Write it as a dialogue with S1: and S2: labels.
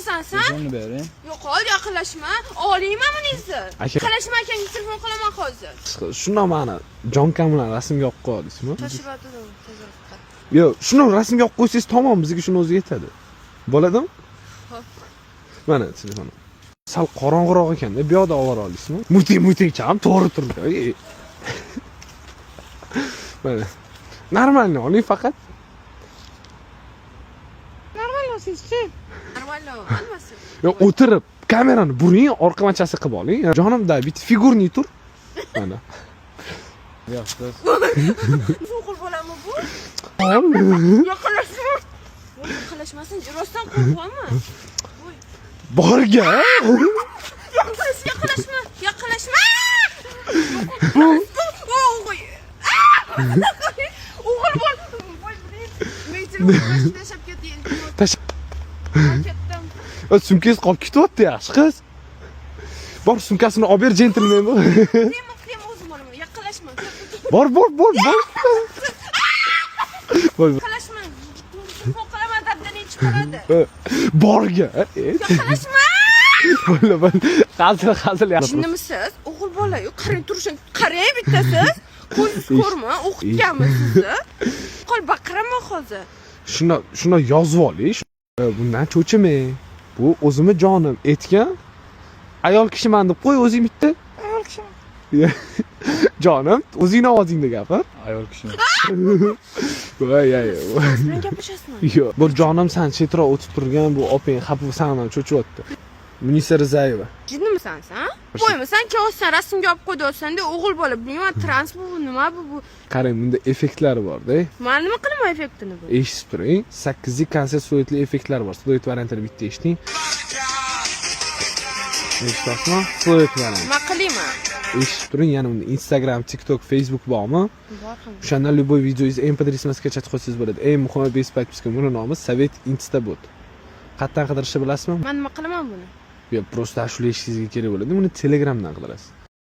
S1: Jinnimisan sen?
S2: Telefonni bering.
S1: Yo'qol, yaqinlashma. Olingmi buningizni?
S3: Aka-
S1: Yaqinlashma, akangga telefon qilaman hozir.
S3: Shuni mani jonkam bilan rasmga olib qo'ya olasizmi?
S1: Shoshib o'tirdim, tezroq qil.
S3: Yo'q, shuni rasmga olib qo'ysangiz tamom, bizga shuni o'zi yetadi. Bo'ladimi?
S1: Xo'p.
S3: Mana telefonim. Sal qorong'iroq ekanda, bu yoqda olib olasizmi? Muting mutingcham to'g'ri turibdi. Ey. Mana. Нормально oling faqat.
S1: Нормально olsangizchi. Нормально olmasi.
S3: Yo'q, o'tirib kamerani buring, orqa manchasi qilib oling. Jonim da bitta фигурный tur. Mana.
S2: Yo'q, siz.
S1: O'g'il bolami bu? Yaqinlashma. Yaqinlashmasin, rostdan qo'rqyapman.
S3: Borga.
S1: Yaqinlashma, yaqinlashma, yaqinlashma. O'g'il. O'g'il bol. Voy, men telefonni tashlab ketdi. Ketdim.
S3: Sumkangiz qolib ketyapti, yaxshi qiz. Bor, sumkasini olib ber, jentlmen bu.
S1: Tema, tema, o'zim olaman. Yaqinlashma.
S3: Bor, bor, bor, bor. Bor.
S1: Yaqinlashma. Telefon qilaman, dabdani chiqaradi.
S3: Borga.
S1: Yaqinlashma.
S3: Bo'ldi, bo'ldi. Hazil, hazil yaxshi.
S1: Jinnimisiz? O'g'il bola-yu, qarang turishini, qarang bittasiz. Ko'zingiz ko'rma, o'qitganmi sizni? Qo'l baqiraman hozir.
S3: Shuni yozib oling. Bundan cho'chimang. Bu o'zimni jonim aytgan ayol kishiman deb qo'y o'zing bitta.
S1: Ayol kishiman.
S3: Jonim, o'zingni ovozingda gapir.
S2: Ayol kishimi.
S3: Voy, ay.
S1: Siz bilan gaplashasizmi?
S3: Yo'q. Bu jonim, san chetroq o'tib turgan bu opang xafa, san ham cho'chiyapti. Munisa Rizayeva.
S1: Jinnimisan san? Qo'ymisan, kelyapsan, rasmga olib qo'yapsan-da, o'g'il bola, bilmayman, trans bu, nima bu?
S3: Qarang, bunda effektlar bor-da.
S1: Man nima qilaman effektini bu?
S3: Eshitib turing. 8 konsert suratli effektlar bor. Siluet variantini bitta eshiting. Eshityapsizmi? Siluet variant.
S1: Nima qilayman?
S3: Eshitib turing, yana unda Instagram, TikTok, Facebook bormi?
S1: Bor ham.
S3: O'shandan любой videongizni MP3 скачать qilsangiz bo'ladi. Eng muhimi, без подписка. Buni nomi Sovet Instabot. Qayerdan qidirishni bilasizmi?
S1: Man nima qilaman buni?
S3: Yo'q, просто ashula eshitishingizga kerak bo'ladi. Buni Telegramdan qidirasiz.